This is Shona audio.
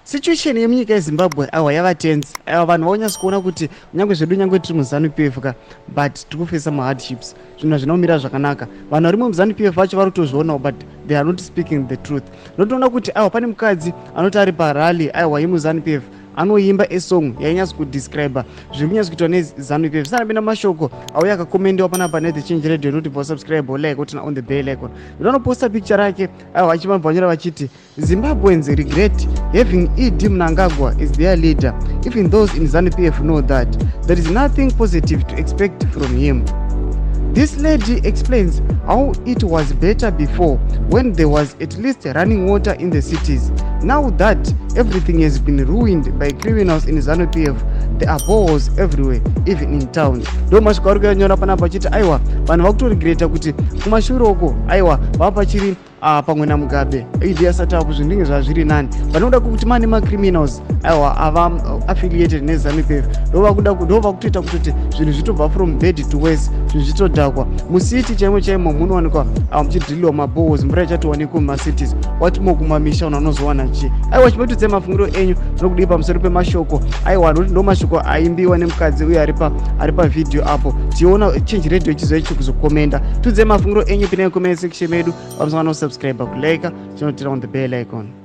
Situation yemunyika yeZimbabwe, aiwa, yava tense. Aiwa, vanhu vaunyatsi kuona kuti kunyange zvedu, nyange tiri muZANU PF ka, but tiri kufesa mahardships. Zvinhu hazvina kumira zvakanaka. Vanhu varimo muZANU PF vacho vari kutozvionawo, but they are not speaking the truth. Ndotoona kuti, aiwa, pane mukadzi anoti ari parally, aiwa, yemuZANU PF, anoimba esong yainyatso kudescribe zviri kunyatso kuitwa neZANU PF. Sanapinda mashoko auya akakomendewa panapa neThe Change Radio. Inoti bva subscribe, like, turn on the bell icon. Ndinoposta picture rake, aiwa, vachimabvanyura vachiti, "Zimbabweans regret having ED Mnangagwa as their leader. Even those in ZANU PF know that there is nothing positive to expect from him." This lady explains how it was better before, when there was at least running water in the cities. Now that everything has been ruined by criminals in ZANU PF, there are boreholes everywhere, even in towns. Ndo masvika vari kuyanyora panapa vachiti, aiwa, vanhu vakutoregreta kuti kumashure uko, aiwa, vava pachiri pamwe naMugabe, ED asati apo, zvinhu ndinge zvazviri nani. Vanoda kuti mane macriminals, aiwa, ava affiliated neZANU PF, ndo vakutoita kutoti zvinhu zvitobva from bad to worse, zvinhu zvitodhakwa. Mucity chaimo chaimo munowanikwa muchidriliwa maboreholes, mvura ichatowanikwa mumacities. Watimo kumamisha una unozowana chii? Aiwa, chimbotiudzai mafungiro enyu nokudii pamusoro pemashoko, aiwa, nokuti ndo mashoko aimbiwa nemukadzi uyo ari pavhidhiyo apo. Tiona Change Radio ichizoa ichi kuzokomenda. Tiudzai mafungiro enyu, pinai comment section medu. Pamusangano, subscribe, kulike, chinoturn on the bell icon.